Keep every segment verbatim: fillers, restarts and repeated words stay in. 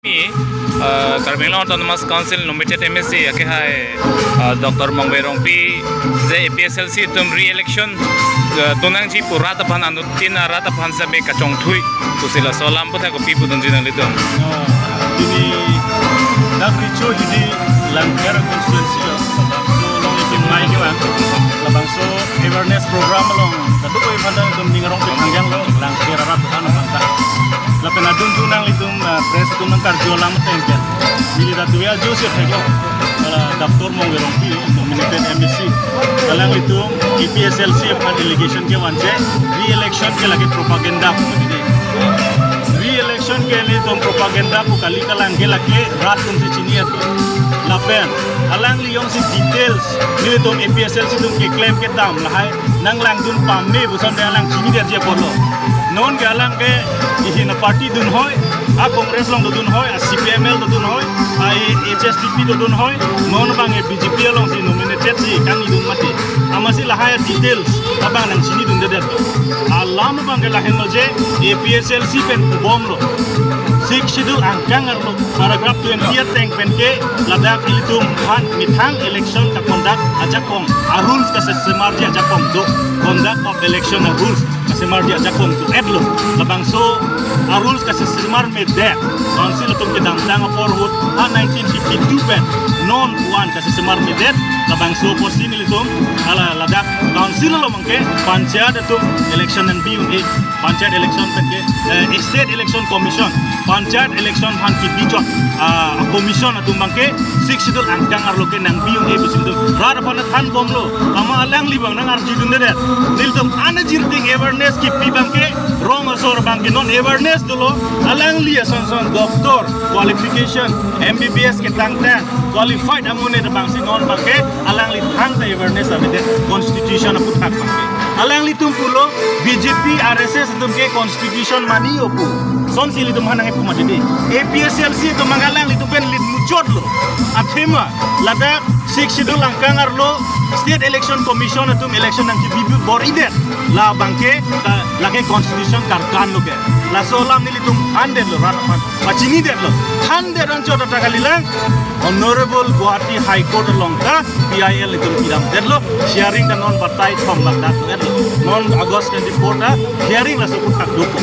Ni, uh, Karbi Anglong Autonomous Council nominated M A C akehai, uh, Doctor Mongve Rongpi je A P H L C atum re-election, uh, donangji pu rat aphan anuttin arat aphan sitame kachongthui pusi laso alam aputhak kopi pudunji nanglitum? Ah, pini dak recho hidi Langpher constituency lo, labangso along ikim mai kevang, labangso awareness program along, dadu koi phanta itum ning arong pi thangjang lo, Langpher arat aphan phanta. Lapen adun tu nanglitum, ah, press atum nangkarju alam ateng ke. Neli ta tuya jo si thek lo. Ala Doctor Mongve Rongpi nominated M A C. Alanglitum A P H L C aphan allegation kevan je re-election ke lake propaganda pu tidi. Re-election ke nelitum propaganda pu kali, kalang ke lake rat atum si chini atu. Lapen alangli jongsi details nelitum A P H L C atum keklem kedam lahai nanglangdun pame puson de alang chinidetji apotlo. Non ke alang ke ihin a party dunhoi, a Congress along dodunhoi, a C P I M L dodunhoi, a H S D P dodunhoi, non abang ke B J P alongsi nominated si kangnidun mati. Amatsi lahai details abang nangchinidundedet. Alam abang ke lahenlo je A P H L C pen bomlo. Sixth Schedule angkang arlo paragraph twenty ateng pen ke ladak ilitum aphan methang election ka-conduct ajakong, a rules kasesemarji ajakong do, conduct of election a rules kasemarji ajakong do-etlo. Labangso a rules kasesemarmedet, council atum kedamtang apor ahut, ha nineteen fifty-two pen non pu-an kasesemarmedet. Labangso apotsi nelitum ala ladak council along ke panchayat atum election nangbi un-e, panchayat election pen ke, eh, State Election Commission, panchayat election aphan kebijot, ah, commission atum abang ke Sixth Schedule angkang arlo ke nangbi un-e pusi nelitum rat aphan thanbomlo. Amat alangli abang nangarjudundedet. Nelitum an ajirting awareness kipi abang ke rong asor abang ke non awareness dolo. Alangli ason son doctor qualification, M B B S ketangtang, qualified amonit abangsi non abang ke alangli thangta awareness avedet constitution aputhak abang ke. Alanglitum pulo B J P, R S S atum ke constitution mani-o pu. Sonsi ilitum aphan nangkipu mati di. A P H L C atum abang alanglitum pen lit muchotlo. Athema ladak Sixth Schedule angkang arlo State Election Commission atum election nangkebi bor-idet. Labang ke ka, lake constitution karkan lo ke. Laso alam nelitum thandetlo, rat aphan pachinidetlo. Thandet anchot ta kalilang. Honorable Guwahati High Court along ta P I L itum pidamdetlo. Hearing ta non batai thom bak ta etlo. Non August twenty-four ta hearing laso aputhak dopo.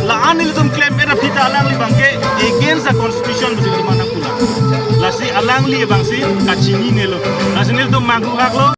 La-an nelitum claim era pita alangli abang ke against the constitution pusi nelitum aphan nangpulang. Lasi alangli abangsi kachinine lo. Lasi nelitum manghu haklo,